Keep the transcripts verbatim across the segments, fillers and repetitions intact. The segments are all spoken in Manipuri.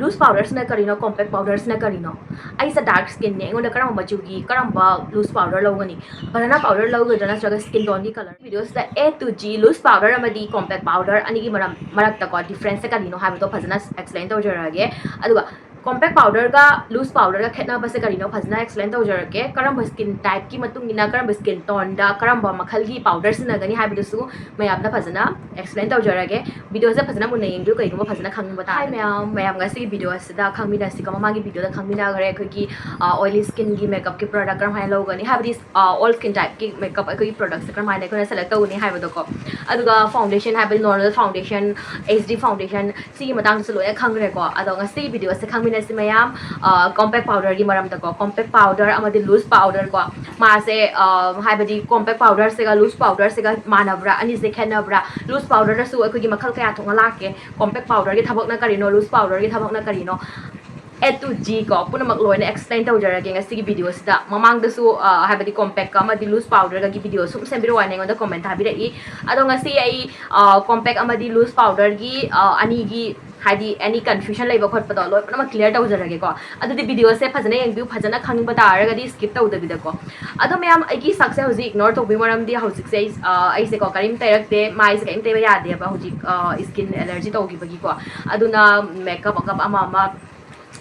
Loose powderꯁꯤꯅ ꯀꯔꯤꯅꯣ, compact powderꯁꯤꯅ ꯀꯔꯤꯅꯣ? ꯑꯩꯁꯦ dark skinꯅꯦ, ꯑꯩꯉꯣꯟꯗ ꯀꯔꯝꯕ ꯃꯆꯨꯒꯤ ꯀꯔꯝꯕ loose powder ꯂꯧꯒꯅꯤ? Banana powder ꯂꯧꯒꯗ꯭ꯔꯥ ꯅꯠꯇ꯭ꯔꯒ skin toneꯒꯤ colour? Videoꯁꯤꯗ A to G loose powder ꯑꯃꯗꯤ compact powder ꯑꯅꯤꯒꯤ ꯃꯔꯝ ꯃꯔꯛꯇꯀꯣ differenceꯁꯦ ꯀꯔꯤꯅꯣ ꯍꯥꯏꯕꯗꯣ ꯐꯖꯅ explain ꯇꯧꯖꯔꯛꯑꯒꯦ꯫ ꯑꯗꯨꯒ compact powderꯒ loose powderꯒ ꯈꯦꯠꯅꯕꯁꯦ ꯀꯔꯤꯅꯣ ꯐꯖꯅ explain ꯇꯧꯖꯔꯛꯀꯦ꯫ ꯀꯔꯝꯕ skin typeꯀꯤ ꯃꯇꯨꯡ ꯏꯟꯅ ꯀꯔꯝꯕ skin toneꯗ ꯀꯔꯝꯕ ꯃꯈꯜꯒꯤ powder ꯁꯤꯖꯤꯟꯅꯒꯅꯤ ꯍꯥꯏꯕꯗꯨꯁꯨ ꯃꯌꯥꯝꯗ ꯐꯖꯅ explain ꯇꯧꯖꯔꯒꯦ꯫ Videoꯁꯦ ꯐꯖꯅ ꯃꯨꯟꯅ ꯌꯦꯡꯕꯤꯌꯨ, ꯀꯩꯒꯨꯝꯕ ꯐꯖꯅ ꯈꯪꯅꯤꯡꯕ ꯇꯥꯔꯒꯗꯤ꯫ Hi ꯃꯌꯥꯝ, ꯃꯌꯥꯝ ꯉꯁꯤꯒꯤ video ꯑꯁꯤꯗ ꯈꯪꯃꯤꯟꯅꯁꯤꯀꯣ꯫ ꯃꯃꯥꯡꯒꯤ videoꯗ ꯈꯪꯃꯤꯟꯅꯈ꯭ꯔꯦ ꯑꯩꯈꯣꯏꯒꯤ ꯑ, oily skinꯒꯤ makeupꯀꯤ product ꯀꯔꯝꯍꯥꯏꯅ ꯂꯧꯒꯅꯤ, ꯍꯥꯏꯕꯗꯤ ꯑ, all skin typeꯀꯤ makeup ꯑꯩꯈꯣꯏꯒꯤ productꯁꯦ ꯀꯔꯝꯍꯥꯏꯅ ꯑꯩꯈꯣꯏꯅ select ꯇꯧꯒꯅꯤ ꯍꯥꯏꯕꯗꯣꯀꯣ꯫ ꯑꯗꯨꯒ foundation, ꯍꯥꯏꯕꯗꯤ normal foundation, HD foundation, ꯁꯤꯒꯤ ꯃꯇꯥꯡꯗꯁꯨ ꯂꯣꯏꯅ ꯈꯪꯈ꯭ꯔꯦꯀꯣ꯫ ꯑꯗꯣ ꯉꯁꯤꯒꯤ videoꯁꯦ ꯈꯪꯃꯤꯟꯅꯁꯤ ꯃꯌꯥꯝ, ꯑ, compact powderꯒꯤ ꯃꯔꯝꯗꯀꯣ꯫ Compact powder ꯑꯃꯗꯤ loose powder ꯀꯣ, ꯃꯥꯁꯦ, ꯑ, ꯍꯥꯏꯕꯗꯤ compact powderꯁꯤꯒ loose powderꯁꯤꯒ ꯃꯥꯟꯅꯕ꯭ꯔꯥ, ꯑꯅꯤꯁꯦ ꯈꯦꯠꯅꯕ꯭ꯔꯥ, loose powderꯗꯁꯨ ꯑꯩꯈꯣꯏꯒꯤ ꯃꯈꯜ ꯀꯌꯥ ꯊꯣꯛꯅ ꯂꯥꯛꯀꯦ, compact powderꯒꯤ ꯊꯕꯛꯅ ꯀꯔꯤꯅꯣ, loose powderꯒꯤ ꯊꯕꯛꯅ ꯀꯔꯤꯅꯣ, A to G ꯀꯣ, ꯄꯨꯝꯅꯃꯛ ꯂꯣꯏꯅ explain ꯇꯧꯖꯔꯒꯦ ꯉꯁꯤꯒꯤ videoꯁꯤꯗ꯫ ꯃꯃꯥꯡꯗꯁꯨ, ꯑ, ꯍꯥꯏꯕꯗꯤ compactꯀ ꯑꯃꯗꯤ loose powderꯒꯒꯤ video ꯁꯨꯝ ꯁꯦꯝꯕꯤꯔꯛꯑꯣ ꯍꯥꯏꯅ ꯑꯩꯉꯣꯟꯗ comment ꯊꯥꯕꯤꯔꯛꯏ꯫ ꯑꯗꯣ ꯉꯁꯤ ꯑꯩ, ꯑ, compact ꯑꯃꯗꯤ loose powderꯒꯤ, ꯑ, ꯑꯅꯤꯒꯤ, ꯍꯥꯏꯗꯤ any confusion ꯂꯩꯕ ꯈꯣꯠꯄꯗꯣ ꯂꯣꯏ ꯄꯨꯝꯅꯃꯛ clear ꯇꯧꯖꯔꯒꯦꯀꯣ꯫ ꯑꯗꯨꯗꯤ videoꯁꯦ ꯐꯖꯅ ꯌꯦꯡꯕꯤꯌꯨ, ꯐꯖꯅ ꯈꯪꯅꯤꯡꯕ ꯇꯥꯔꯒꯗꯤ skip ꯇꯧꯗꯕꯤꯗꯀꯣ꯫ ꯑꯗꯣ ꯃꯌꯥꯝ, ꯑꯩꯒꯤ ꯁꯛꯁꯦ ꯍꯧꯖꯤꯛ ignore ꯇꯧꯕꯤꯌꯨ, ꯃꯔꯝꯗꯤ ꯍꯧꯖꯤꯛꯁꯦ ꯑꯩ, ꯑ, ꯑꯩꯁꯦꯀꯣ ꯀꯔꯤꯝ ꯇꯩꯔꯛꯇꯦ, ꯃꯥꯏꯁꯦ ꯀꯔꯤꯝ ꯇꯩꯕ ꯌꯥꯗꯦꯕ ꯍꯧꯖꯤꯛ, ꯑ, skin allergy ꯇꯧꯈꯤꯕꯒꯤꯀꯣ꯫ ꯑꯗꯨꯅ makeup makeup ꯑꯃ ꯑꯃ,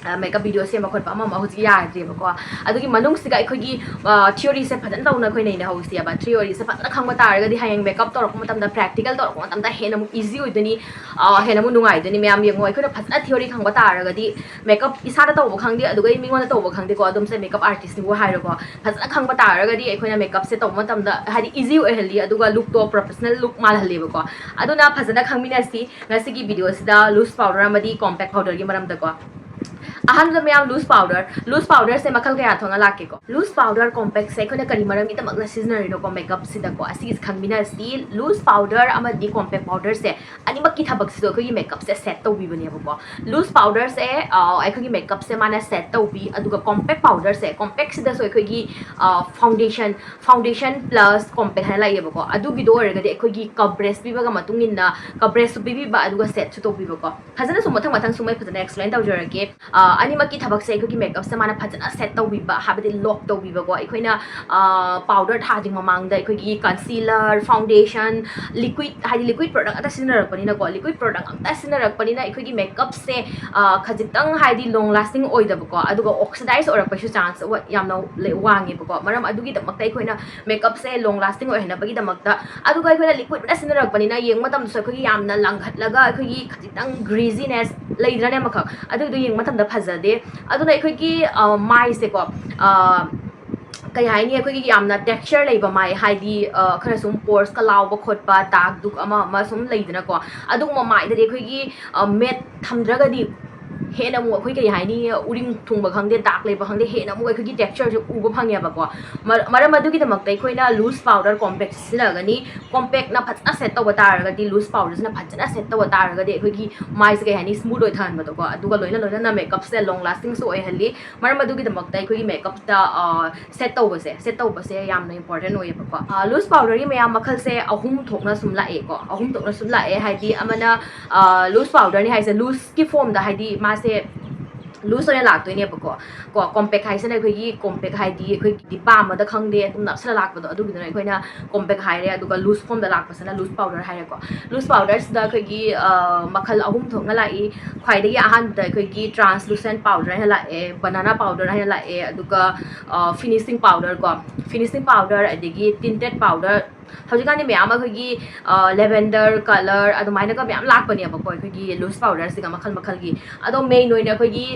ꯑ, makeup video ꯁꯦꯝꯕ ꯈꯣꯠꯄ ꯑꯃ ꯑꯃ ꯍꯧꯖꯤꯛ ꯌꯥꯗ꯭ꯔꯦꯕꯀꯣ꯫ ꯑꯗꯨꯒꯤ ꯃꯅꯨꯡꯁꯤꯗ ꯑꯩꯈꯣꯏꯒꯤ, ꯑ, theoryꯁꯦ ꯐꯖꯅ ꯇꯧꯅ ꯑꯩꯈꯣꯏ ꯅꯩꯅꯍꯧꯁꯦꯕ꯫ Theoryꯁꯦ ꯐꯖꯅ ꯈꯪꯕ ꯇꯥꯔꯒꯗꯤ ꯍꯌꯦꯡ makeup ꯇꯧꯔꯛꯄ ꯃꯇꯝꯗ, practical ꯇꯧꯔꯛꯄ ꯃꯇꯝꯗ ꯍꯦꯟꯅ ꯑꯃꯨꯛ easy ꯑꯣꯏꯗꯣꯏꯅꯤ, ꯑ, ꯍꯦꯟꯅ ꯑꯃꯨꯛ ꯅꯨꯡꯉꯥꯏꯗꯣꯏꯅꯤ꯫ ꯃꯌꯥꯝ ꯌꯦꯡꯉꯣ, ꯑꯩꯈꯣꯏꯅ ꯐꯖꯅ theory ꯈꯪꯕ ꯇꯥꯔꯒꯗꯤ makeup ꯏꯁꯥꯗ ꯇꯧꯕ ꯈꯪꯗꯦ, ꯑꯗꯨꯒ ꯑꯩ ꯃꯤꯉꯣꯟꯗ ꯇꯧꯕ ꯈꯪꯗꯦꯀꯣ, ꯑꯗꯨꯝꯁꯦ makeup artistꯅꯤꯕꯨ ꯍꯥꯏꯔꯣꯀꯣ, ꯐꯖꯅ ꯈꯪꯕ ꯇꯥꯔꯒꯗꯤ ꯑꯩꯈꯣꯏꯅ makeupꯁꯦ ꯇꯧꯕ ꯃꯇꯝꯗ ꯍꯥꯏꯗꯤ easy ꯑꯣꯏꯍꯜꯂꯤ, ꯑꯗꯨꯒ lookꯇꯣ professional look ꯃꯥꯜꯍꯜꯂꯦꯕꯀꯣ꯫ ꯑꯗꯨꯅ ꯐꯖꯅ ꯈꯪꯃꯤꯟꯅꯁꯤ ꯉꯁꯤꯒꯤ videoꯁꯤꯗ loose powder ꯑꯃꯗꯤ compact powderꯒꯤ ꯃꯔꯝꯗꯀꯣ꯫ ꯑꯍꯥꯟꯕꯗ ꯃꯌꯥꯝ, loose powder, loose powderꯁꯦ ꯃꯈꯜ ꯀꯌꯥ ꯊꯣꯛꯅ ꯂꯥꯛꯀꯦꯀꯣ꯫ Loose powder compactꯁꯦ ꯑꯩꯈꯣꯏꯅ ꯀꯔꯤ ꯃꯔꯝꯒꯤꯗꯃꯛꯅ ꯁꯤꯖꯤꯟꯅꯔꯤꯅꯣꯀꯣ makeupꯁꯤꯗꯀꯣ, ꯑꯁꯤꯒꯤꯁꯦ ꯈꯪꯃꯤꯟꯅꯁꯤ꯫ Loose powder ꯑꯃꯗꯤ compact powderꯁꯦ ꯑꯅꯤꯃꯛꯀꯤ ꯊꯕꯛꯁꯤꯁꯨ ꯑꯩꯈꯣꯏꯒꯤ makeupꯁꯦ set ꯇꯧꯕꯤꯕꯅꯦꯕꯀꯣ꯫ Loose powderꯁꯦ ꯑꯩꯈꯣꯏꯒꯤ makeupꯁꯦ ꯃꯥꯅ set ꯇꯧꯕꯤ, ꯑꯗꯨꯒ compact powderꯁꯦ, compactꯁꯤꯗꯁꯨ ꯑꯩꯈꯣꯏꯒꯤ foundation, foundation plus compact ꯍꯥꯏꯅ ꯂꯥꯛꯑꯦꯕꯀꯣ꯫ ꯑꯗꯨꯒꯤꯗꯣ ꯑꯣꯏꯔꯒꯗꯤ ꯑꯩꯈꯣꯏꯒꯤ coverage ꯄꯤꯕꯒ ꯃꯇꯨꯡ ꯏꯟꯅ coverageꯁꯨ ꯄꯤꯕꯤꯕ ꯑꯗꯨꯒ setꯁꯨ ꯇꯧꯕꯤꯕꯀꯣ꯫ ꯐꯖꯅ ꯁꯨꯝ ꯃꯊꯪ ꯃꯊꯪ ꯁꯨꯝ ꯑꯩ ꯐꯖꯅ explain ꯇꯧꯖꯔꯛꯀꯦ꯫ ꯑꯅꯤꯃꯛꯀꯤ ꯊꯕꯛꯁꯦ ꯑꯩꯈꯣꯏꯒꯤ makeupꯁꯦ ꯃꯥꯅ ꯐꯖꯅ set ꯇꯧꯕꯤꯕ, ꯍꯥꯏꯕꯗꯤ lock ꯇꯧꯕꯤꯕꯀꯣ꯫ ꯑꯩꯈꯣꯏꯅ powder ꯊꯥꯗ꯭ꯔꯤ ꯃꯃꯥꯡꯗ ꯑꯩꯈꯣꯏꯒꯤ concealer, foundation, liquid, ꯍꯥꯏꯗꯤ liquid product ꯉꯥꯛꯇ ꯁꯤꯖꯤꯟꯅꯔꯛꯄꯅꯤꯅꯀꯣ, liquid product ꯉꯥꯛꯇ ꯁꯤꯖꯤꯟꯅꯔꯛꯄꯅꯤꯅ ꯑꯩꯈꯣꯏꯒꯤ makeupꯁꯦ ꯈꯖꯤꯛꯇꯪ ꯍꯥꯏꯗꯤ long lasting ꯑꯣꯏꯗꯕꯀꯣ, ꯑꯗꯨꯒ oxidize ꯑꯣꯏꯔꯛꯄꯩꯁꯨ chance ꯌꯥꯝꯅ ꯂꯩ, ꯋꯥꯡꯉꯦꯕꯀꯣ꯫ ꯃꯔꯝ ꯑꯗꯨꯒꯤꯗꯃꯛꯇ ꯑꯩꯈꯣꯏꯅ makeupꯁꯦ long lasting ꯑꯣꯏꯍꯟꯅꯕꯒꯤꯗꯃꯛꯇ, ꯑꯗꯨꯒ ꯑꯩꯈꯣꯏꯅ liquid ꯉꯥꯛꯇ ꯁꯤꯖꯤꯟꯅꯔꯛꯄꯅꯤꯅ ꯌꯦꯡꯕ ꯃꯇꯝꯗꯁꯨ ꯑꯩꯈꯣꯏꯒꯤ ꯌꯥꯝꯅ ꯂꯥꯡꯈꯠꯂꯒ ꯑꯩꯈꯣꯏꯒꯤ ꯈꯖꯤꯛꯇꯪ greasiness ꯂꯩꯗ꯭ꯔꯅꯦ ꯑꯃꯈꯛ, ꯑꯗꯨꯒꯤꯗꯣ ꯌꯦꯡꯕ ꯃꯇꯝꯗ ꯐꯖꯗꯦ꯫ ꯑꯗꯨꯅ ꯑꯩꯈꯣꯏꯒꯤ ꯃꯥꯏꯁꯦꯀꯣ, ꯀꯩ ꯍꯥꯏꯅꯤ, ꯑꯩꯈꯣꯏꯒꯤ ꯌꯥꯝꯅ texture ꯂꯩꯕ ꯃꯥꯏ, ꯍꯥꯏꯗꯤ ꯈꯔ ꯁꯨꯝ poresꯀ ꯂꯥꯎꯕ ꯈꯣꯠꯄ, dark ꯗꯨꯛ ꯑꯃ ꯑꯃ ꯁꯨꯝ ꯂꯩꯗꯅꯀꯣ, ꯑꯗꯨꯒꯨꯝꯕ ꯃꯥꯏꯗꯗꯤ ꯑꯩꯈꯣꯏꯒꯤ matte ꯊꯝꯗ꯭ꯔꯒꯗꯤ ꯍꯦꯟꯅ ꯑꯃꯨꯛ ꯑꯩꯈꯣꯏ ꯀꯩ ꯍꯥꯏꯅꯤ, ꯎꯔꯤꯡ ꯊꯨꯡꯕ ꯈꯪꯗꯦ, dark ꯂꯩꯕ ꯈꯪꯗꯦ, ꯍꯦꯟꯅ ꯑꯃꯨꯛ ꯑꯩꯈꯣꯏꯒꯤ textureꯁꯦ ꯎꯕ ꯐꯪꯉꯦꯕꯀꯣ꯫ ꯃꯔꯝ ꯑꯗꯨꯒꯤꯗꯃꯛꯇ ꯑꯩꯈꯣꯏꯅ loose powder compact ꯁꯤꯖꯤꯟꯅꯒꯅꯤ꯫ Compactꯅ ꯐꯖꯅ set ꯇꯧꯕ ꯇꯥꯔꯒꯗꯤ, loose powderꯁꯤꯅ ꯐꯖꯅ set ꯇꯧꯕ ꯇꯥꯔꯒꯗꯤ ꯑꯩꯈꯣꯏꯒꯤ ꯃꯥꯏꯁꯦ ꯀꯩ ꯍꯥꯏꯅꯤ, smooth ꯑꯣꯏꯊꯍꯟꯕꯗꯣꯀꯣ꯫ ꯑꯗꯨꯒ ꯂꯣꯏꯅ ꯂꯣꯏꯅꯅ makeupꯁꯦ long lastingꯁꯨ ꯑꯣꯏꯍꯜꯂꯤ꯫ ꯃꯔꯝ ꯑꯗꯨꯒꯤꯗꯃꯛꯇ ꯑꯩꯈꯣꯏꯒꯤ makeupꯇ set ꯇꯧꯕꯁꯦ, set ꯇꯧꯕꯁꯦ ꯌꯥꯝꯅ important ꯑꯣꯏꯌꯦꯕꯀꯣ꯫ Loose powderꯒꯤ ꯃꯌꯥꯝ ꯃꯈꯜꯁꯦ ꯑꯍꯨꯝ ꯊꯣꯛꯅ ꯁꯨꯝ ꯂꯥꯛꯑꯦꯀꯣ, ꯑꯍꯨꯝ ꯊꯣꯛꯅ ꯁꯨꯝ ꯂꯥꯛꯑꯦ꯫ ꯍꯥꯏꯗꯤ ꯑꯃꯅ loose powderꯅꯤ ꯍꯥꯏꯁꯦ, looseꯀꯤ formꯗ, ꯍꯥꯏꯗꯤ ꯃꯥꯁꯦ loose ꯑꯣꯏꯅ ꯂꯥꯛꯇꯣꯏꯅꯦꯕꯀꯣ꯫ ꯀꯣ, compact ꯍꯥꯏꯁꯤꯅ ꯑꯩꯈꯣꯏꯒꯤ compact ꯍꯥꯏꯗꯤ ꯑꯩꯈꯣꯏꯒꯤ ꯗꯤꯄꯥ ꯑꯃꯗ ꯈꯪꯗꯦ ꯑꯗꯨꯝ ꯅꯞꯁꯜꯂ ꯂꯥꯛꯄꯗꯣ, ꯑꯗꯨꯒꯤꯗꯨꯅ ꯑꯩꯈꯣꯏꯅ compact ꯍꯥꯏꯔꯦ꯫ ꯑꯗꯨꯒ loose formꯗ ꯂꯥꯛꯄꯁꯤꯅ loose powder ꯍꯥꯏꯔꯦꯀꯣ꯫ Loose powderꯁꯤꯗ ꯑꯩꯈꯣꯏꯒꯤ ꯃꯈꯜ ꯑꯍꯨꯝ ꯊꯣꯛꯅ ꯂꯥꯛꯏ꯫ ꯈ꯭ꯋꯥꯏꯗꯒꯤ ꯑꯍꯥꯟꯕꯗ ꯑꯩꯈꯣꯏꯒꯤ translucent powder ꯍꯥꯏꯅ ꯂꯥꯛꯑꯦ, banana powder ꯍꯥꯏꯅ ꯂꯥꯛꯑꯦ, ꯑꯗꯨꯒ finishing powder ꯀꯣ, finishing powder, ꯑꯗꯒꯤ tinted powder, ꯍꯧꯖꯤꯛꯀꯥꯟꯗꯤ ꯃꯌꯥꯝ ꯑꯩꯈꯣꯏꯒꯤ ꯂꯦꯚꯦꯟꯗꯔ ꯀꯂꯔ ꯑꯗꯨꯃꯥꯏꯅꯒ ꯃꯌꯥꯝ ꯂꯥꯛꯄꯅꯦꯕꯀꯣ, ꯑꯩꯈꯣꯏꯒꯤ ꯂꯨꯁ ꯄꯥꯎꯗꯔꯁꯤꯒ ꯃꯈꯜ ꯃꯈꯜꯒꯤ꯫ ꯑꯗꯣ ꯃꯦꯟ ꯑꯣꯏꯅ ꯑꯩꯈꯣꯏꯒꯤ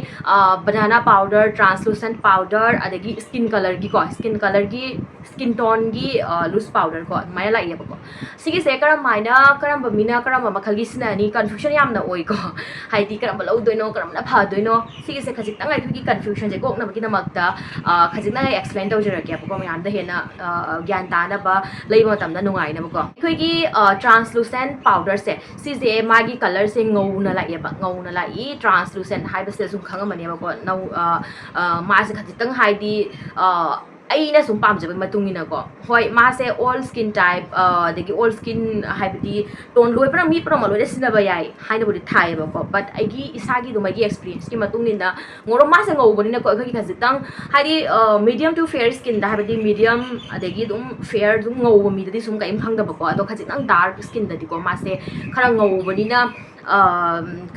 ꯕꯅꯥꯅꯥ ꯄꯥꯎꯗꯔ, ꯇ꯭ꯔꯥꯟꯁꯂꯨꯁꯦꯟ ꯄꯥꯎꯗꯔ, ꯑꯗꯒꯤ ꯁ꯭ꯀꯤꯟ ꯀꯂꯔꯒꯤꯀꯣ, ꯁ꯭ꯀꯤꯟ ꯀꯂꯔꯒꯤ, ꯁ꯭ꯀꯤꯟ ꯇꯣꯟꯒꯤ ꯂꯨꯁ ꯄꯥꯎꯗꯔꯀꯣ, ꯑꯗꯨꯃꯥꯏꯅ ꯂꯥꯛꯑꯦꯕꯀꯣ꯫ ꯁꯤꯒꯤꯁꯦ ꯀꯔꯝ ꯍꯥꯏꯅ, ꯀꯔꯝꯕ ꯃꯤꯅ ꯀꯔꯝꯕ ꯃꯈꯜꯒꯤ ꯁꯤꯖꯤꯟꯅꯅꯤ, ꯀꯟꯐ꯭ꯌꯨꯖꯟ ꯌꯥꯝꯅ ꯑꯣꯏꯀꯣ꯫ ꯍꯥꯏꯗꯤ ꯀꯔꯝꯕ ꯂꯧꯗꯣꯏꯅꯣ, ꯀꯔꯝꯕꯅ ꯐꯗꯣꯏꯅꯣ, ꯁꯤꯒꯤꯁꯦ ꯈꯖꯤꯛꯇꯪ ꯑꯩꯈꯣꯏꯒꯤ ꯀꯟꯐ꯭ꯌꯨꯖꯟꯁꯦ ꯀꯣꯛꯅꯕꯒꯤꯗꯃꯛꯇ ꯈꯖꯤꯛꯇꯪ ꯑꯩ ꯑꯦꯛꯁꯄ꯭ꯂꯦꯟ ꯇꯧꯖꯔꯛꯀꯦꯕꯀꯣ, ꯃꯌꯥꯝꯗ ꯍꯦꯟꯅ ꯒ꯭ꯌꯥꯟ ꯇꯥꯅꯕ, ꯂꯩꯕ ꯃꯇꯝꯗ ꯅꯨꯡꯉꯥꯏꯅꯕꯀꯣ꯫ ꯑꯩꯈꯣꯏꯒꯤ ꯇ꯭ꯔꯥꯟꯁꯂꯨꯁꯦꯟ ꯄꯥꯎꯗꯔꯁꯦ, ꯁꯤꯁꯦ ꯃꯥꯒꯤ ꯀꯂꯔꯁꯦ ꯉꯧꯅ ꯂꯥꯛꯑꯦꯕ꯫ ꯉꯧꯅ ꯂꯥꯛꯏ, ꯇ꯭ꯔꯥꯟꯁꯂꯨꯁꯦꯟ ꯍꯥꯏꯕꯁꯤꯗ ꯁꯨꯝ ꯈꯪꯉꯝꯃꯅꯦꯕꯀꯣ꯫ ꯅꯧ-, ꯑ, ꯑ, ꯃꯥꯁꯦ ꯈꯖꯤꯛꯇꯪ ꯍꯥꯏꯗꯤ, ꯑ, ꯑꯩꯅ ꯁꯨꯝ ꯄꯥꯝꯖꯕꯒꯤ ꯃꯇꯨꯡ ꯏꯟꯅꯀꯣ꯫ ꯍꯣꯏ, ꯃꯥꯁꯦ ꯑꯣꯜ ꯁ꯭ꯀꯤꯟ ꯇꯥꯏꯞ, ꯑ, ꯑꯗꯒꯤ ꯑꯣꯜ ꯁ꯭ꯀꯤꯟ ꯍꯥꯏꯕꯗꯤ ꯇꯣꯟ ꯂꯣꯏ ꯄꯨꯝꯅꯃꯛ, ꯃꯤ ꯄꯨꯝꯅꯃꯛ ꯂꯣꯏꯅ ꯁꯤꯖꯤꯟꯅꯕ ꯌꯥꯏ ꯍꯥꯏꯅꯕꯨꯗꯤ ꯊꯥꯏꯌꯦꯕꯀꯣ, but ꯑꯩꯒꯤ ꯏꯁꯥꯒꯤ ꯑꯗꯨꯝ ꯑꯩꯒꯤ ꯑꯦꯛꯁꯄꯤꯔꯤꯌꯦꯟꯁꯀꯤ ꯃꯇꯨꯡ ꯏꯟꯅ ꯉꯧꯔꯣ, ꯃꯥꯁꯦ ꯉꯧꯕꯅꯤꯅꯀꯣ, ꯑꯩꯈꯣꯏꯒꯤ ꯈꯖꯤꯛꯇꯪ ꯍꯥꯏꯗꯤ ꯃꯤꯗꯤꯌꯝ ꯇꯨ ꯐꯦꯌꯔ ꯁ꯭ꯀꯤꯟꯗ, ꯍꯥꯏꯕꯗꯤ ꯃꯤꯗꯤꯌꯝ ꯑꯗꯒꯤ ꯑꯗꯨꯝ ꯐꯦꯌꯔ ꯑꯗꯨꯝ ꯉꯧꯕ ꯃꯤꯗꯗꯤ ꯁꯨꯝ ꯀꯔꯤꯝ ꯈꯪꯗꯕꯀꯣ, ꯑꯗꯣ ꯈꯖꯤꯛꯇꯪ ꯗꯥꯔꯛ ꯁ꯭ꯀꯤꯟꯗꯗꯤꯀꯣ ꯃꯥꯁꯦ ꯈꯔ ꯉꯧꯕꯅꯤꯅ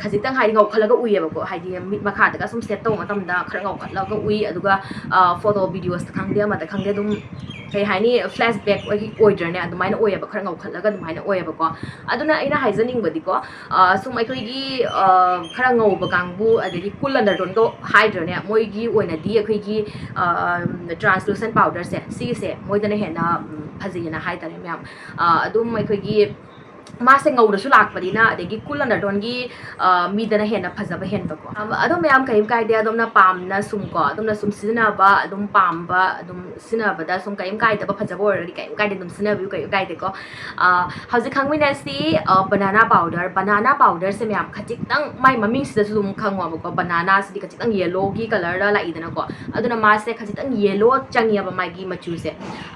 ꯈꯖꯤꯛꯇꯪ ꯍꯥꯏꯗꯤ ꯉꯧꯈꯠꯂꯒ ꯎꯏꯌꯦꯕꯀꯣ, ꯍꯥꯏꯗꯤ ꯃꯤꯠ ꯃꯈꯥꯗꯒ ꯁꯨꯝ ꯁꯦꯠ ꯇꯧꯕ ꯃꯇꯝꯗ ꯈꯔ ꯉꯧꯈꯠꯂꯒ ꯎꯏ꯫ ꯑꯗꯨꯒ ꯐꯣꯇꯣ ꯚꯤꯗꯤꯑꯣꯁꯇ ꯈꯪꯗꯦ, ꯑꯃꯗ ꯈꯪꯗꯦ, ꯑꯗꯨꯝ ꯀꯩ ꯍꯥꯏꯅꯤ, ꯐ꯭ꯂꯦꯁ ꯕꯦꯛ ꯑꯣꯏꯗ꯭ꯔꯅꯦ, ꯑꯗꯨꯃꯥꯏꯅ ꯑꯣꯏꯌꯦꯕ, ꯈꯔ ꯉꯧꯈꯠꯂꯒ ꯑꯗꯨꯃꯥꯏꯅ ꯑꯣꯏꯌꯦꯕꯀꯣ꯫ ꯑꯗꯨꯅ ꯑꯩꯅ ꯍꯥꯏꯖꯅꯤꯡꯕꯗꯤꯀꯣ, ꯁꯨꯝ ꯑꯩꯈꯣꯏꯒꯤ ꯈꯔ ꯉꯧꯕ ꯀꯥꯡꯕꯨ, ꯑꯗꯒꯤ ꯀꯨꯜ ꯑꯟꯗꯔꯇꯣꯟꯒ ꯍꯥꯏꯗ꯭ꯔꯅꯦ, ꯃꯣꯏꯒꯤ ꯑꯣꯏꯅꯗꯤ ꯑꯩꯈꯣꯏꯒꯤ ꯇ꯭ꯔꯥꯟꯁꯂꯨꯁꯦꯟ ꯄꯥꯎꯗꯔꯁꯦ, ꯁꯤꯒꯤꯁꯦ ꯃꯣꯏꯗꯅ ꯍꯦꯟꯅ ꯐꯖꯩꯌꯦꯅ ꯍꯥꯏꯇꯥꯔꯦ ꯃꯌꯥꯝ꯫ ꯑꯗꯨꯝ ꯑꯩꯈꯣꯏꯒꯤ ꯃꯥꯁꯦ ꯉꯧꯔꯁꯨ ꯂꯥꯛꯄꯅꯤꯅ, ꯑꯗꯒꯤ ꯀꯨꯜ ꯑꯟꯗꯔꯇꯣꯟꯒꯤ ꯃꯤꯗꯅ ꯍꯦꯟꯅ ꯐꯖꯕ ꯍꯦꯟꯕꯀꯣ꯫ ꯑꯗꯣ ꯃꯌꯥꯝ ꯀꯩꯝ ꯀꯥꯏꯗꯦ, ꯑꯗꯣꯝꯅ ꯄꯥꯝꯅ ꯁꯨꯝ ꯀꯣ, ꯑꯗꯣꯝꯅ ꯁꯨꯝ ꯁꯤꯖꯤꯟꯅꯕ, ꯑꯗꯨꯝ ꯄꯥꯝꯕ, ꯑꯗꯨꯝ ꯁꯤꯖꯤꯟꯅꯕꯗ ꯁꯨꯝ ꯀꯩꯝ ꯀꯥꯏꯗꯕ, ꯐꯖꯕ ꯑꯣꯏꯔꯒꯗꯤ ꯀꯩꯝ ꯀꯥꯏꯗꯦ, ꯑꯗꯨꯝ ꯁꯤꯖꯤꯟꯅꯕꯤꯌꯨ, ꯀꯩꯝ ꯀꯥꯏꯗꯦꯀꯣ꯫ ꯍꯧꯖꯤꯛ ꯈꯪꯃꯤꯟꯅꯁꯤ ꯕꯅꯥꯅꯥ ꯄꯥꯎꯗꯔ꯫ ꯕꯅꯥꯅꯥ ꯄꯥꯎꯗꯔꯁꯦ ꯃꯌꯥꯝ ꯈꯖꯤꯛꯇꯪ ꯃꯥꯏ ꯃꯃꯤꯡꯁꯤꯗꯁꯨ ꯑꯗꯨꯝ ꯈꯪꯉꯣꯕꯀꯣ, ꯕꯅꯥꯅꯥꯁꯤꯗꯤ ꯈꯖꯤꯛꯇꯪ ꯌꯦꯂꯣꯒꯤ ꯀꯂꯔꯗ ꯂꯥꯛꯏꯗꯅꯀꯣ, ꯑꯗꯨꯅ ꯃꯥꯁꯦ ꯈꯖꯤꯛꯇꯪ ꯌꯦꯂꯣ ꯆꯪꯉꯦꯕ ꯃꯥꯒꯤ ꯃꯆꯨꯁꯦ꯫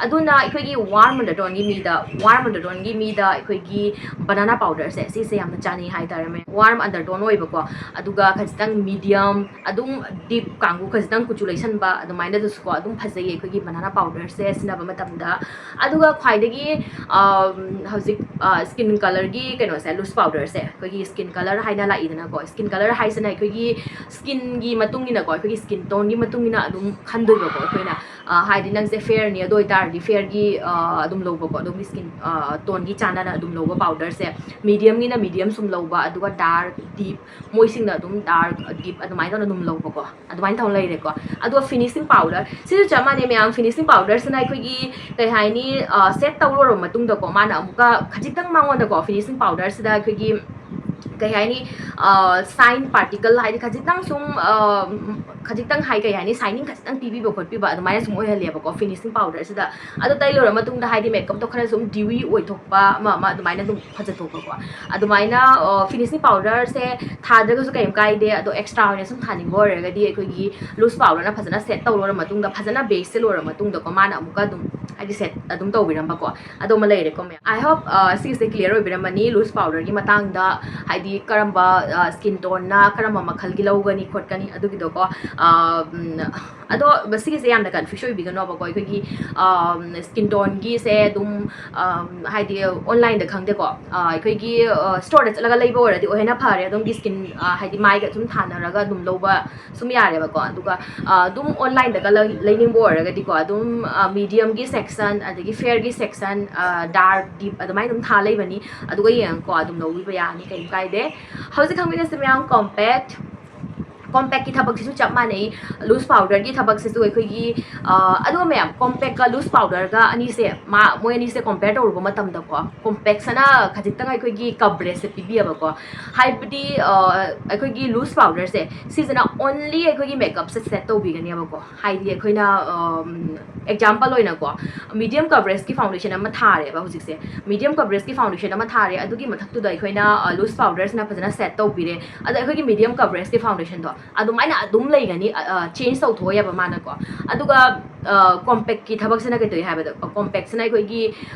ꯑꯗꯨꯅ ꯑꯩꯈꯣꯏꯒꯤ ꯋꯥꯔꯝ ꯑꯟꯗꯔꯇꯣꯟꯒꯤ ꯃꯤꯗ, ꯋꯥꯔꯝ ꯑꯟꯗꯔꯇꯣꯟꯒꯤ ꯃꯤꯗ ꯑꯩꯈꯣꯏꯒꯤ ꯕꯅꯥꯅꯥ ꯄꯥꯎꯗꯔꯁꯦ ꯁꯤꯁꯦ ꯌꯥꯝꯅ ꯆꯥꯅꯩ ꯍꯥꯏꯇꯥꯔꯦ ꯃꯌꯥꯝ꯫ ꯋꯥꯔꯝ ꯑꯟꯗꯔꯇꯣꯟ ꯑꯣꯏꯕꯀꯣ, ꯑꯗꯨꯒ ꯈꯖꯤꯛꯇꯪ ꯃꯤꯗꯤꯌꯝ, ꯑꯗꯨꯝ ꯗꯤꯞ ꯀꯥꯡꯕꯨ, ꯈꯖꯤꯛꯇꯪ ꯀꯨꯆꯨ ꯂꯩꯁꯟꯕ ꯑꯗꯨꯃꯥꯏꯅꯗꯁꯨꯀꯣ ꯑꯗꯨꯝ ꯐꯖꯩꯌꯦ ꯑꯩꯈꯣꯏꯒꯤ ꯕꯅꯥꯅꯥ ꯄꯥꯎꯗꯔꯁꯦ ꯁꯤꯖꯤꯟꯅꯕ ꯃꯇꯝꯗ꯫ ꯑꯗꯨꯒ ꯈ꯭ꯋꯥꯏꯗꯒꯤ ꯍꯧꯖꯤꯛ ꯁ꯭ꯀꯤꯟ ꯀꯂꯔꯒꯤ ꯀꯩꯅꯣꯁꯦ, ꯂꯨꯁ ꯄꯥꯎꯗꯔꯁꯦ, ꯑꯩꯈꯣꯏꯒꯤ ꯁ꯭ꯀꯤꯟ ꯀꯂꯔ ꯍꯥꯏꯅ ꯂꯥꯛꯏꯗꯅꯀꯣ꯫ ꯁ꯭ꯀꯤꯟ ꯀꯂꯔ ꯍꯥꯏꯁꯤꯅ ꯑꯩꯈꯣꯏꯒꯤ ꯁ꯭ꯀꯤꯟꯒꯤ ꯃꯇꯨꯡ ꯏꯟꯅꯀꯣ, ꯑꯩꯈꯣꯏꯒꯤ ꯁ꯭ꯀꯤꯟ ꯇꯣꯟꯒꯤ ꯃꯇꯨꯡ ꯏꯟꯅ ꯑꯗꯨꯝ ꯈꯟꯗꯣꯏꯕꯀꯣ ꯑꯩꯈꯣꯏꯅ꯫ ꯍꯥꯏꯗꯤ ꯅꯪꯁꯦ ꯐꯦꯌꯔꯅꯤ, ꯑꯗꯨ ꯑꯣꯏꯇꯥꯔꯗꯤ ꯐꯦꯌꯔꯒꯤ ꯑꯗꯨꯝ ꯂꯧꯕꯀꯣ, ꯑꯗꯣꯝꯒꯤ ꯁ꯭ꯀꯤꯟ ꯇꯣꯟꯒꯤ ꯆꯥꯟꯅꯅ ꯑꯗꯨꯝ ꯂꯧꯕ ꯄꯥꯎꯗꯔꯁꯦ꯫ ꯃꯤꯗꯤꯌꯝꯒꯤꯅ ꯃꯤꯗꯤꯌꯝ ꯁꯨꯝ ꯂꯧꯕ, ꯑꯗꯨꯒ ꯗꯥꯔꯛ ꯗꯤꯞ, ꯃꯣꯏꯁꯤꯡꯅ ꯑꯗꯨꯝ ꯗꯥꯔꯛ ꯗꯤꯞ ꯑꯗꯨꯃꯥꯏꯅ ꯇꯧꯅ ꯑꯗꯨꯝ ꯂꯧꯕꯀꯣ꯫ ꯑꯗꯨꯃꯥꯏꯅ ꯇꯧꯅ ꯂꯩꯔꯦꯀꯣ꯫ ꯑꯗꯨꯒ ꯐꯤꯅꯤꯁꯤꯡ ꯄꯥꯎꯗꯔ, ꯁꯤꯁꯨ ꯆꯞ ꯃꯥꯟꯅꯩ ꯃꯌꯥꯝ꯫ ꯐꯤꯅꯤꯁꯤꯡ ꯄꯥꯎꯗꯔꯁꯤꯅ ꯑꯩꯈꯣꯏꯒꯤ ꯀꯩ ꯍꯥꯏꯅꯤ, ꯁꯦꯠ ꯇꯧ ꯂꯣꯏꯔꯕ ꯃꯇꯨꯡꯗꯀꯣ, ꯃꯥꯅ ꯑꯃꯨꯛꯀ ꯈꯖꯤꯛꯇꯪ ꯃꯉꯣꯟꯗꯀꯣ, ꯐꯤꯅꯤꯁꯤꯡ ꯄꯥꯎꯗꯔꯁꯤꯗ ꯑꯩꯈꯣꯏꯒꯤ ꯀꯩ ꯍꯥꯏꯅꯤ, ꯁꯥꯏꯟ ꯄꯥꯔꯇꯤꯀꯜ ꯍꯥꯏꯗꯤ ꯈꯖꯤꯛꯇꯪ ꯁꯨꯝ ꯈꯖꯤꯛꯇꯪ ꯍꯥꯏ ꯀꯩ ꯍꯥꯏꯅꯤ, ꯁꯥꯏꯅꯤꯡ ꯈꯖꯤꯛꯇꯪ ꯄꯤꯕꯤꯕ ꯈꯣꯠꯄꯤꯕ ꯑꯗꯨꯃꯥꯏꯅ ꯁꯨꯝ ꯑꯣꯏꯍꯜꯂꯦꯕꯀꯣ ꯐꯤꯅꯤꯁꯤꯡ ꯄꯥꯎꯗꯔꯁꯤꯗ꯫ ꯑꯗꯨ ꯇꯩ ꯂꯣꯏꯔ ꯃꯇꯨꯡꯗ ꯍꯥꯏꯗꯤ ꯃꯦꯀꯞꯇꯣ ꯈꯔ ꯁꯨꯝ ꯗ꯭ꯌꯨꯋꯤ ꯑꯣꯏꯊꯣꯛꯄ ꯑꯃ ꯑꯃ ꯑꯗꯨꯃꯥꯏꯅ ꯑꯗꯨꯝ ꯐꯖꯊꯣꯛꯄꯀꯣ꯫ ꯑꯗꯨꯃꯥꯏꯅ ꯐꯤꯅꯤꯁꯤꯡ ꯄꯥꯎꯗꯔꯁꯦ ꯊꯥꯗ꯭ꯔꯒꯁꯨ ꯀꯩꯝ ꯀꯥꯏꯗꯦ꯫ ꯑꯗꯣ ꯑꯦꯛꯁꯇ꯭ꯔꯥ ꯑꯣꯏꯅ ꯁꯨꯝ ꯊꯥꯅꯤꯡꯕ ꯑꯣꯏꯔꯒꯗꯤ ꯑꯩꯈꯣꯏꯒꯤ ꯂꯨꯁ ꯄꯥꯎꯗꯔꯅ ꯐꯖꯅ ꯁꯦꯠ ꯇꯧ ꯂꯣꯏꯔ ꯃꯇꯨꯡꯗ, ꯐꯖꯅ ꯕꯦꯁꯁꯦ ꯂꯣꯏꯔ ꯃꯇꯨꯡꯗꯀꯣ ꯃꯥꯅ ꯑꯃꯨꯛꯀ ꯑꯗꯨꯝ ꯍꯥꯏꯗꯤ ꯁꯦꯠ ꯑꯗꯨꯝ ꯇꯧꯕꯤꯔꯝꯕꯀꯣ꯫ ꯑꯗꯣ ꯑꯃ ꯂꯩꯔꯦꯀꯣ ꯃꯌꯥꯝ꯫ I hope ꯁꯤꯒꯤꯁꯦ ꯀ꯭ꯂꯤꯌꯔ ꯑꯣꯏꯕꯤꯔꯝꯃꯅꯤ ꯂꯨꯁ ꯄꯥꯎꯗꯔꯒꯤ ꯃꯇꯥꯡꯗ, ꯍꯥꯏꯗꯤ ꯀꯔꯝꯕ ꯁ꯭ꯀꯤꯟ ꯇꯣꯟꯅ ꯀꯔꯝꯕ ꯃꯈꯜꯒꯤ ꯂꯧꯒꯅꯤ ꯈꯣꯠꯀꯅꯤ ꯑꯗꯨꯒꯤꯗꯣꯀꯣ꯫ ꯑꯗꯣ ꯁꯤꯒꯤꯁꯦ ꯌꯥꯝꯅ ꯀꯟꯐ꯭ꯌꯨꯁ ꯑꯣꯏꯕꯤꯒꯅꯣꯕꯀꯣ꯫ ꯑꯩꯈꯣꯏꯒꯤ ꯁ꯭ꯀꯤꯟ ꯇꯣꯟꯒꯤꯁꯦ ꯑꯗꯨꯝ ꯍꯥꯏꯗꯤ ꯑꯣꯟꯂꯥꯏꯟꯗ ꯈꯪꯗꯦꯀꯣ, ꯑꯩꯈꯣꯏꯒꯤ ꯁ꯭ꯇꯣꯔꯗ ꯆꯠꯂꯒ ꯂꯩꯕ ꯑꯣꯏꯔꯗꯤ ꯑꯣꯏꯍꯦꯟꯅ ꯐꯔꯦ꯫ ꯑꯗꯣꯝꯒꯤ ꯁ꯭ꯀꯤꯟ ꯍꯥꯏꯗꯤ ꯃꯥꯏꯒ ꯁꯨꯝ ꯊꯥꯅꯔꯒ ꯑꯗꯨꯝ ꯂꯧꯕ ꯁꯨꯝ ꯌꯥꯔꯦꯕꯀꯣ꯫ ꯑꯗꯨꯒ ꯑꯗꯨꯝ ꯑꯣꯟꯂꯥꯏꯟꯗꯒ ꯂꯩꯅꯤꯡꯕ ꯑꯣꯏꯔꯒꯗꯤꯀꯣ, ꯑꯗꯨꯝ ꯃꯤꯗꯤꯌꯝꯒꯤ ꯁꯦꯛꯁꯟ, ꯑꯗꯒꯤ ꯐꯦꯌꯔꯒꯤ ꯁꯦꯛꯁꯟ, ꯗꯥꯔꯛ ꯗꯤꯞ ꯑꯗꯨꯃꯥꯏꯅ ꯑꯗꯨꯝ ꯊꯥ ꯂꯩꯕꯅꯤ꯫ ꯑꯗꯨꯒ ꯌꯦꯡꯉꯀꯣ ꯑꯗꯨꯝ ꯂꯧꯕꯤꯕ ꯌꯥꯅꯤ, ꯀꯩꯝ ꯀꯥꯏꯗꯦ꯫ ꯍꯧꯖꯤꯛ ꯈꯪꯃꯤꯟꯅꯁꯤ ꯃꯌꯥꯝ, ꯀꯣꯝꯄꯦꯛ꯫ ꯀꯣꯝꯄꯦꯛꯀꯤ ꯊꯕꯛꯁꯤꯁꯨ ꯆꯞ ꯃꯥꯟꯅꯩ꯫ ꯂꯨꯁ ꯄꯥꯎꯗꯔꯒꯤ ꯊꯕꯛꯁꯤꯁꯨ ꯑꯩꯈꯣꯏꯒꯤ ꯑꯗꯨꯒ ꯃꯌꯥꯝ, ꯀꯣꯝꯄꯦꯛꯀ ꯂꯨꯁ ꯄꯥꯎꯗꯔꯒ ꯑꯅꯤꯁꯦ, ꯃꯥ ꯃꯣꯏ ꯑꯅꯤꯁꯦ ꯀꯣꯝꯄꯦꯌꯔ ꯇꯧꯔꯨꯕ ꯃꯇꯝꯗꯀꯣ, ꯀꯣꯝꯄꯦꯛꯁꯤꯅ ꯈꯖꯤꯛꯇꯪ ꯑꯩꯈꯣꯏꯒꯤ ꯀꯕꯔꯦꯖꯁꯦ ꯄꯤꯕꯤꯌꯦꯕꯀꯣ꯫ ꯍꯥꯏꯕꯗꯤ ꯑꯩꯈꯣꯏꯒꯤ ꯂꯨꯁ ꯄꯥꯎꯗꯔꯁꯦ ꯁꯤꯁꯤꯅ ꯑꯣꯟꯂꯤ ꯑꯩꯈꯣꯏꯒꯤ ꯃꯦꯀꯞꯁꯦ ꯁꯦꯠ ꯇꯧꯕꯤꯒꯅꯦꯕꯀꯣ꯫ ꯍꯥꯏꯗꯤ ꯑꯩꯈꯣꯏꯅ ꯑꯦꯛꯖꯥꯝꯄꯜ ꯑꯣꯏꯅꯀꯣ, ꯃꯤꯗꯤꯌꯝ ꯀꯕꯔꯦꯖꯀꯤ ꯐꯥꯎꯟꯗꯦꯁꯟ ꯑꯃ ꯊꯥꯔꯦꯕ ꯍꯧꯖꯤꯛꯁꯦ꯫ ꯃꯤꯗꯤꯌꯝ ꯀꯕꯔꯦꯖꯀꯤ ꯐꯥꯎꯟꯗꯦꯁꯟ ꯑꯃ ꯊꯥꯔꯦ, ꯑꯗꯨꯒꯤ ꯃꯊꯛꯇꯨꯗ ꯑꯩꯈꯣꯏꯅ ꯂꯨꯁ ꯄꯥꯎꯗꯔꯁꯤꯅ ꯐꯖꯅ ꯁꯦꯠ ꯇꯧꯕꯤꯔꯦ꯫ ꯑꯗ ꯑꯩꯈꯣꯏꯒꯤ ꯃꯤꯗꯤꯌꯝ ꯀꯕꯔꯦꯖꯀꯤ ꯐꯥꯎꯟꯗꯦꯁꯟꯗꯣ ꯑꯗꯨꯃꯥꯏꯅ ꯑꯗꯨꯝ ꯂꯩꯒꯅꯤ, ꯆꯦꯟꯖ ꯇꯧꯊꯣꯛꯑꯣꯏꯕ ꯃꯥꯅꯀꯣ꯫ ꯑꯗꯨꯒ ꯀꯣꯝꯄꯦꯛꯀꯤ ꯊꯕꯛꯁꯤꯅ ꯀꯩ ꯇꯧꯏ ꯍꯥꯏꯕꯗ, ꯀꯣꯝꯄꯦꯛꯁꯤꯅ ꯑꯩꯈꯣꯏꯒꯤ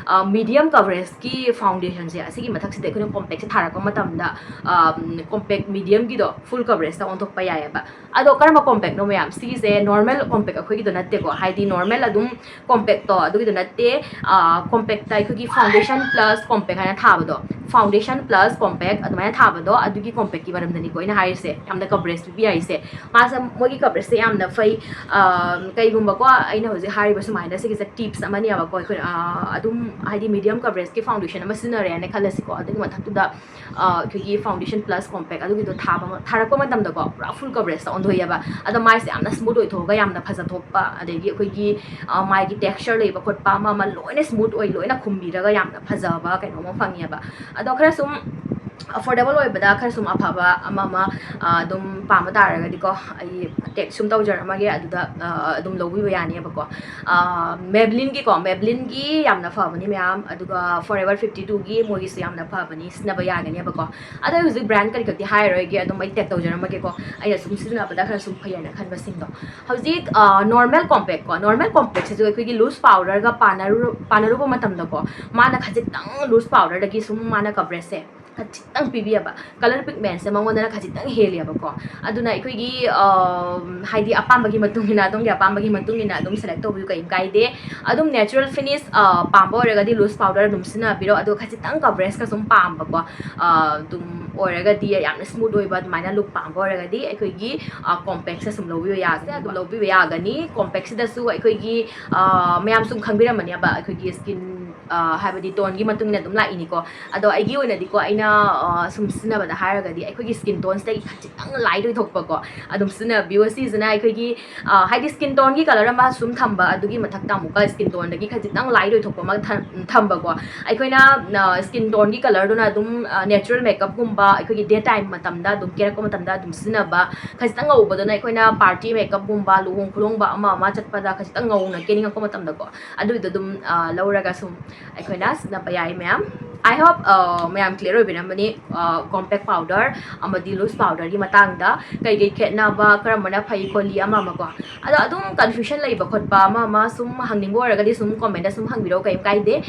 ꯃꯤꯗꯤꯌꯝ ꯀꯕꯔꯦꯖꯀꯤ ꯐꯥꯎꯟꯗꯦꯁꯟꯁꯦ, ꯑꯁꯤꯒꯤ ꯃꯊꯛꯁꯤꯗ ꯑꯩꯈꯣꯏꯅ ꯀꯣꯝꯄꯦꯛꯁꯦ ꯊꯥꯔꯛꯄ ꯃꯇꯝꯗ ꯀꯣꯝꯄꯦꯛ ꯃꯤꯗꯤꯌꯝꯒꯤꯗꯣ ꯐꯨꯜ ꯀꯕꯔꯦꯖꯇ ꯑꯣꯟꯊꯣꯛꯄ ꯌꯥꯏꯑꯕ꯫ ꯑꯗꯣ ꯀꯔꯝꯕ ꯀꯣꯝꯄꯦꯛꯅꯣ ꯃꯌꯥꯝ? ꯁꯤꯒꯤꯁꯦ ꯅꯣꯔꯃꯦꯜ ꯀꯣꯝꯄꯦꯛ ꯑꯩꯈꯣꯏꯒꯤꯗꯣ ꯅꯠꯇꯦꯀꯣ, ꯍꯥꯏꯗꯤ ꯅꯣꯔꯃꯦꯜ ꯑꯗꯨꯝ ꯀꯣꯝꯄꯦꯛꯇꯣ ꯑꯗꯨꯒꯤꯗꯣ ꯅꯠꯇꯦ꯫ ꯀꯣꯝꯄꯦꯛꯇ ꯑꯩꯈꯣꯏꯒꯤ ꯐꯥꯎꯟꯗꯦꯁꯟ ꯄ꯭ꯂꯁ ꯀꯣꯝꯄꯦꯛ ꯍꯥꯏꯅ ꯊꯥꯕꯗꯣ, ꯐꯥꯎꯟꯗꯦꯁꯟ ꯄ꯭ꯂꯁ ꯀꯣꯝꯄꯦꯛ ꯑꯗꯨꯃꯥꯏꯅ ꯊꯥꯕꯗꯣ, ꯑꯗꯨꯒꯤ ꯀꯣꯝꯄꯦꯛꯀꯤ ꯃꯔꯝꯗꯅꯤꯀꯣ ꯑꯩꯅ ꯍꯥꯏꯔꯤꯁꯦ, ꯌꯥꯝꯅ ꯀꯕꯔꯦꯖ ꯄꯤꯕ ꯌꯥꯏꯁꯦ꯫ ꯃꯥꯁꯦ, ꯃꯣꯏꯒꯤ ꯀꯕꯔꯦꯖꯁꯦ ꯌꯥꯝꯅ ꯐꯩ꯫ ꯀꯩꯒꯨꯝꯕꯀꯣ, ꯑꯩꯅ ꯍꯧꯖꯤꯛ ꯍꯥꯏꯔꯤꯕ ꯁꯨꯃꯥꯏꯅ ꯁꯤꯒꯤꯁꯦ ꯇꯤꯞꯁ ꯑꯃꯅꯦꯕꯀꯣ, ꯑꯩꯈꯣꯏ ꯑꯗꯨꯝ ꯍꯥꯏꯗꯤ ꯃꯤꯗꯤꯌꯝ ꯀꯕꯔꯦꯖꯀꯤ ꯐꯥꯎꯟꯗꯦꯁꯟ ꯑꯃ ꯁꯤꯖꯤꯟꯅꯔꯦꯅ ꯈꯜꯂꯁꯤꯀꯣ, ꯑꯗꯨꯒꯤ ꯃꯊꯛꯇꯨꯗ ꯑꯩꯈꯣꯏꯒꯤ ꯐꯥꯎꯟꯗꯦꯁꯟ ꯄ꯭ꯂꯁ ꯀꯣꯝꯄꯦꯛ ꯑꯗꯨꯒꯤꯗꯣ ꯊꯥꯕ, ꯊꯥꯔꯛꯄ ꯃꯇꯝꯗꯀꯣ, ꯄꯨꯔꯥ ꯐꯨꯜ ꯀꯕꯔꯦꯖꯇ ꯑꯣꯟꯊꯣꯛꯑꯦꯕ꯫ ꯑꯗꯣ ꯃꯥꯏꯁꯦ ꯌꯥꯝꯅ ꯁ꯭ꯃꯨꯠ ꯑꯣꯏꯊꯣꯛꯑꯒ ꯌꯥꯝꯅ ꯐꯖꯊꯣꯛꯄ, ꯑꯗꯒꯤ ꯑꯩꯈꯣꯏꯒꯤ ꯃꯥꯏꯒꯤ ꯇꯦꯛꯁꯆꯔ ꯂꯩꯕ ꯈꯣꯠꯄ ꯑꯃ ꯑꯃ ꯂꯣꯏꯅ ꯁ꯭ꯃꯨꯠ ꯑꯣꯏ, ꯂꯣꯏꯅ ꯈꯨꯝꯕꯤꯔꯒ ꯌꯥꯝꯅ ꯐꯖꯕ ꯀꯩꯅꯣ ꯑꯃ ꯐꯪꯉꯦꯕ꯫ ꯑꯗꯣ ꯈꯔ ꯁꯨꯝ ꯑꯐꯣꯔꯗꯦꯕꯜ ꯑꯣꯏꯕꯗ ꯈꯔ ꯁꯨꯝ ꯑꯐꯕ ꯑꯃ ꯑꯃ ꯑꯗꯨꯝ ꯄꯥꯝꯕ ꯇꯥꯔꯒꯗꯤꯀꯣ, ꯑꯩ ꯇꯦꯛꯁ ꯁꯨꯝ ꯇꯧꯖꯔꯝꯃꯒꯦ, ꯑꯗꯨꯗ ꯑꯗꯨꯝ ꯂꯧꯕꯤꯕ ꯌꯥꯅꯦꯕꯀꯣ꯫ ꯃꯦꯕ꯭ꯂꯤꯟꯒꯤꯀꯣ, ꯃꯦꯕ꯭ꯂꯤꯟꯒꯤ ꯌꯥꯝꯅ ꯐꯕꯅꯤ ꯃꯌꯥꯝ, ꯑꯗꯨꯒ ꯐꯣꯔ ꯑꯦꯕꯔ ꯐꯤꯐꯇꯤ ꯇꯨꯒꯤ ꯃꯣꯏꯒꯤꯁꯨ ꯌꯥꯝꯅ ꯐꯕꯅꯤ, ꯁꯤꯖꯤꯟꯅꯕ ꯌꯥꯒꯅꯦꯕꯀꯣ꯫ ꯑꯗꯣ ꯑꯩ ꯍꯧꯖꯤꯛ ꯕ꯭ꯔꯥꯟ ꯀꯔꯤ ꯈꯛꯇꯤ ꯍꯥꯏꯔꯔꯣꯏꯒꯦ, ꯑꯗꯨꯝ ꯑꯩ ꯇꯦꯛ ꯇꯧꯖꯔꯝꯃꯒꯦꯀꯣ, ꯑꯩꯅ ꯁꯨꯝ ꯁꯤꯖꯤꯟꯅꯕꯗ ꯈꯔ ꯁꯨꯝ ꯐꯩ ꯍꯥꯏꯅ ꯈꯟꯕꯁꯤꯡꯗꯣ꯫ ꯍꯧꯖꯤꯛ ꯅꯣꯔꯃꯦꯜ ꯀꯣꯝꯄꯦꯛꯀꯣ, ꯅꯣꯔꯃꯦꯜ ꯀꯣꯝꯄꯦꯛꯁꯤꯁꯨ ꯑꯩꯈꯣꯏꯒꯤ ꯂꯨꯁ ꯄꯥꯎꯗꯔꯒ ꯄꯥꯟꯅꯔꯨ-, ꯄꯥꯟꯅꯔꯨꯕ ꯃꯇꯝꯗꯀꯣ, ꯃꯥꯅ ꯈꯖꯤꯛꯇꯪ ꯂꯨꯁ ꯄꯥꯎꯗꯔꯗꯒꯤ ꯁꯨꯝ ꯃꯥꯅ ꯀꯕꯔꯦꯖꯁꯦ ꯈꯖꯤꯛꯇꯪ ꯄꯤꯕꯤꯑꯕ, ꯀꯂꯔ ꯄꯤꯛꯃꯦꯟꯁꯦ ꯃꯉꯣꯟꯗꯅ ꯈꯖꯤꯛꯇꯪ ꯍꯦꯜꯂꯤꯑꯕꯀꯣ꯫ ꯑꯗꯨꯅ ꯑꯩꯈꯣꯏꯒꯤ ꯍꯥꯏꯗꯤ ꯑꯄꯥꯝꯕꯒꯤ ꯃꯇꯨꯡ ꯏꯟꯅ, ꯑꯗꯣꯝꯒꯤ ꯑꯄꯥꯝꯕꯒꯤ ꯃꯇꯨꯡ ꯏꯟꯅ ꯑꯗꯨꯝ ꯁꯦꯂꯦꯛ ꯇꯧꯕꯤꯌꯨ, ꯀꯩꯝ ꯀꯥꯏꯗꯦ꯫ ꯑꯗꯨꯝ ꯅꯦꯆꯔꯦꯜ ꯐꯤꯅꯤꯁ ꯄꯥꯝꯕ ꯑꯣꯏꯔꯒꯗꯤ ꯂꯨꯁ ꯄꯥꯎꯗꯔ ꯑꯗꯨꯝ ꯁꯤꯖꯤꯟꯅꯕꯤꯔꯣ, ꯑꯗꯨꯒ ꯈꯖꯤꯛꯇꯪ ꯀꯕꯔꯦꯖꯀ ꯁꯨꯝ ꯄꯥꯝꯕꯀꯣ, ꯑꯗꯨꯝ ꯑꯣꯏꯔꯒꯗꯤ, ꯌꯥꯝꯅ ꯁ꯭ꯃꯨꯠ ꯑꯣꯏꯕ ꯑꯗꯨꯃꯥꯏꯅ ꯂꯨꯛ ꯄꯥꯝꯕ ꯑꯣꯏꯔꯒꯗꯤ ꯑꯩꯈꯣꯏꯒꯤ ꯀꯣꯝꯄꯦꯛꯁꯦ ꯁꯨꯝ ꯂꯧꯕꯤꯕ ꯌꯥꯒꯅꯤ, ꯑꯗꯨꯝ ꯂꯧꯕꯤꯕ ꯌꯥꯒꯅꯤ꯫ ꯀꯣꯝꯄꯦꯛꯁꯤꯗꯁꯨ ꯑꯩꯈꯣꯏꯒꯤ ꯃꯌꯥꯝ ꯁꯨꯝ ꯈꯪꯕꯤꯔꯝꯃꯅꯦꯕ, ꯑꯩꯈꯣꯏꯒꯤ ꯁ꯭ꯀꯤꯟ ꯍꯥꯏꯕꯗꯤ ꯇꯣꯟꯒꯤ ꯃꯇꯨꯡ ꯏꯟꯅ ꯑꯗꯨꯝ ꯂꯥꯛꯏꯅꯤꯀꯣ꯫ ꯑꯗꯣ ꯑꯩꯒꯤ ꯑꯣꯏꯅꯗꯤꯀꯣ, ꯑꯩꯅ ꯁꯨꯝ ꯁꯤꯖꯤꯟꯅꯕꯗ ꯍꯥꯏꯔꯒꯗꯤ ꯑꯩꯈꯣꯏꯒꯤ ꯁ꯭ꯀꯤꯟ ꯇꯣꯟꯁꯤꯗꯒꯤ ꯈꯖꯤꯛꯇꯪ ꯂꯥꯏꯠ ꯑꯣꯏꯊꯣꯛꯄꯀꯣ ꯑꯗꯨꯝ ꯁꯤꯖꯤꯟꯅꯕꯤꯌꯨ꯫ ꯁꯤꯁꯤꯅ ꯑꯩꯈꯣꯏꯒꯤ ꯍꯥꯏꯗꯤ ꯁ꯭ꯀꯤꯟ ꯇꯣꯟꯒꯤ ꯀꯂꯔ ꯑꯃ ꯁꯨꯝ ꯊꯝꯕ, ꯑꯗꯨꯒꯤ ꯃꯊꯛꯇ ꯑꯃꯨꯛꯀ ꯁ꯭ꯀꯤꯟ ꯇꯣꯟꯗꯒꯤ ꯈꯖꯤꯛꯇꯪ ꯂꯥꯏꯠ ꯑꯣꯏꯊꯣꯛꯄ ꯑꯃ ꯊꯝ-, ꯊꯝꯕꯀꯣ꯫ ꯑꯩꯈꯣꯏꯅ ꯁ꯭ꯀꯤꯟ ꯇꯣꯟꯒꯤ ꯀꯂꯔꯗꯨꯅ ꯑꯗꯨꯝ ꯅꯦꯆꯔꯦꯜ ꯃꯦꯀꯞꯀꯨꯝꯕ, ꯑꯩꯈꯣꯏꯒꯤ ꯗꯦ ꯇꯥꯏꯝ ꯃꯇꯝꯗ ꯑꯗꯨꯝ ꯀꯦꯔꯛꯄ ꯃꯇꯝꯗ ꯑꯗꯨꯝ ꯁꯤꯖꯤꯟꯅꯕ, ꯈꯖꯤꯛꯇꯪ ꯉꯧꯕꯗꯨꯅ ꯑꯩꯈꯣꯏꯅ ꯄꯥꯔꯇꯤ ꯃꯦꯀꯞꯀꯨꯝꯕ, ꯂꯨꯍꯣꯡ ꯈꯨꯗꯣꯡꯕ ꯑꯃ ꯑꯃ ꯆꯠꯄꯗ ꯈꯖꯤꯛꯇꯪ ꯉꯧꯅ ꯀꯦꯅꯤꯡꯉꯛꯄ ꯃꯇꯝꯗꯀꯣ, ꯑꯗꯨꯒꯤꯗꯣ ꯑꯗꯨꯝ ꯂꯧꯔꯒ ꯁꯨꯝ ꯑꯩꯈꯣꯏꯅ ꯁꯤꯖꯤꯟꯅꯕ ꯌꯥꯏ ꯃꯌꯥꯝ꯫ I hope ꯃꯌꯥꯝ clear ꯑꯣꯏꯕꯤꯔꯝꯃꯅꯤ꯫ Compact powder ꯑꯃꯗꯤ loose powderꯒꯤ ꯃꯇꯥꯡꯗ ꯀꯩꯀꯩ ꯈꯦꯠꯅꯕ, ꯀꯔꯝꯕꯅ ꯐꯩ ꯈꯣꯠꯂꯤ ꯑꯃ ꯑꯃꯀꯣ꯫ ꯑꯗꯣ ꯑꯗꯨꯝ confusion ꯂꯩꯕ ꯈꯣꯠꯄ ꯑꯃ ꯑꯃ ꯁꯨꯝ ꯍꯪꯅꯤꯡꯕ ꯑꯣꯏꯔꯒꯗꯤ ꯁꯨꯝ commentꯇ ꯁꯨꯝ ꯍꯪꯕꯤꯔꯛꯑꯣ, ꯀꯩꯝ ꯀꯥꯏꯗꯦ꯫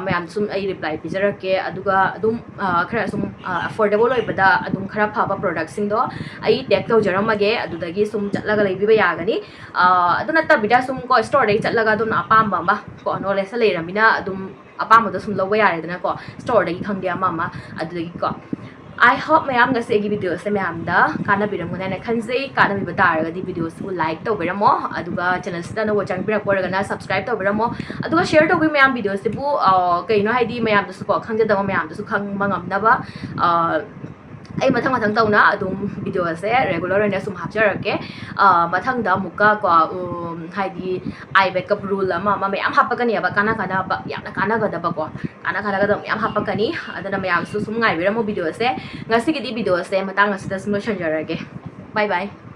ꯃꯌꯥꯝ ꯁꯨꯝ ꯑꯩ reply ꯄꯤꯖꯔꯛꯀꯦ꯫ ꯑꯗꯨꯒ ꯑꯗꯨꯝ ꯈꯔ ꯁꯨꯝ affordable ꯑꯣꯏꯕꯗ ꯑꯗꯨꯝ ꯈꯔ ꯐꯕ productꯁꯤꯡꯗꯣ ꯑꯩ tag ꯇꯧꯖꯔꯝꯃꯒꯦ, ꯑꯗꯨꯗꯒꯤ ꯁꯨꯝ ꯆꯠꯂꯒ ꯂꯩꯕꯤꯕ ꯌꯥꯒꯅꯤ꯫ ꯑꯗꯨ ꯅꯠꯇꯕꯤꯗ ꯁꯨꯝ ꯀꯣ storeꯗꯒꯤ ꯆꯠꯂꯒ ꯑꯗꯨꯝ ꯑꯄꯥꯝꯕ ꯑꯃ ꯀꯣ knowledgeꯇ ꯂꯩꯔꯃꯤꯅ ꯑꯗꯨꯝ ꯑꯄꯥꯝꯕꯗꯣ ꯁꯨꯝ ꯂꯧꯕ ꯌꯥꯔꯦꯗꯅꯀꯣ, storeꯗꯒꯤ ꯈꯪꯗꯦ ꯑꯃ ꯑꯃ꯫ ꯑꯗꯨꯗꯒꯤꯀꯣ I hope ꯃꯌꯥꯝ ꯉꯁꯤ ꯑꯩꯒꯤ videoꯁꯦ ꯃꯌꯥꯝꯗ ꯀꯥꯟꯅꯕꯤꯔꯝꯒꯅꯤ ꯍꯥꯏꯅ ꯈꯟꯖꯩ꯫ ꯀꯥꯟꯅꯕꯤꯕ ꯇꯥꯔꯒꯗꯤ videoꯁꯤꯕꯨ like ꯇꯧꯕꯤꯔꯝꯃꯣ, ꯑꯗꯨꯒ channelꯁꯤꯗ ꯑꯅꯧꯕ ꯆꯪꯕꯤꯔꯛꯄ ꯑꯣꯏꯔꯒꯅ subscribe ꯇꯧꯕꯤꯔꯝꯃꯣ꯫ ꯑꯗꯨꯒ share ꯇꯧꯕꯤ ꯃꯌꯥꯝ videoꯁꯤꯕꯨ ꯀꯩꯅꯣ ꯍꯥꯏꯗꯤ ꯃꯌꯥꯝꯗꯁꯨꯀꯣ ꯈꯪꯖꯗꯕ ꯃꯌꯥꯝꯗꯁꯨ ꯈꯪꯕ ꯉꯝꯅꯕ ꯑꯩ ꯃꯊꯪ ꯃꯊꯪ ꯇꯧꯅ ꯑꯗꯨꯝ videoꯁꯦ regular ꯑꯣꯏꯅ ꯁꯨꯝ ꯍꯥꯞꯆꯔꯛꯀꯦ꯫ ꯃꯊꯪꯗ ꯑꯃꯨꯛꯀ ꯀꯣ ꯍꯥꯏꯗꯤ eye makeup rule ꯑꯃ ꯑꯃ ꯃꯌꯥꯝ ꯍꯥꯞꯄꯛꯀꯅꯦꯕ, ꯀꯥꯟꯅ ꯀꯥꯟꯅꯕ ꯌꯥꯝꯅ ꯀꯥꯟꯅꯒꯗꯕꯀꯣ, ꯀꯥꯟꯅ ꯀꯥꯟꯅꯒꯗꯕ ꯃꯌꯥꯝ ꯍꯥꯞꯄꯛꯀꯅꯤ꯫ ꯑꯗꯨꯅ ꯃꯌꯥꯝꯁꯨ ꯁꯨꯝ ꯉꯥꯏꯕꯤꯔꯝꯃꯣ videoꯁꯦ꯫ ꯉꯁꯤꯒꯤꯗꯤ videoꯁꯦ ꯃꯇꯥꯡ ꯑꯁꯤꯗ ꯁꯨꯝ ꯂꯣꯏꯁꯤꯟꯖꯔꯒꯦ꯫ Bye bye꯫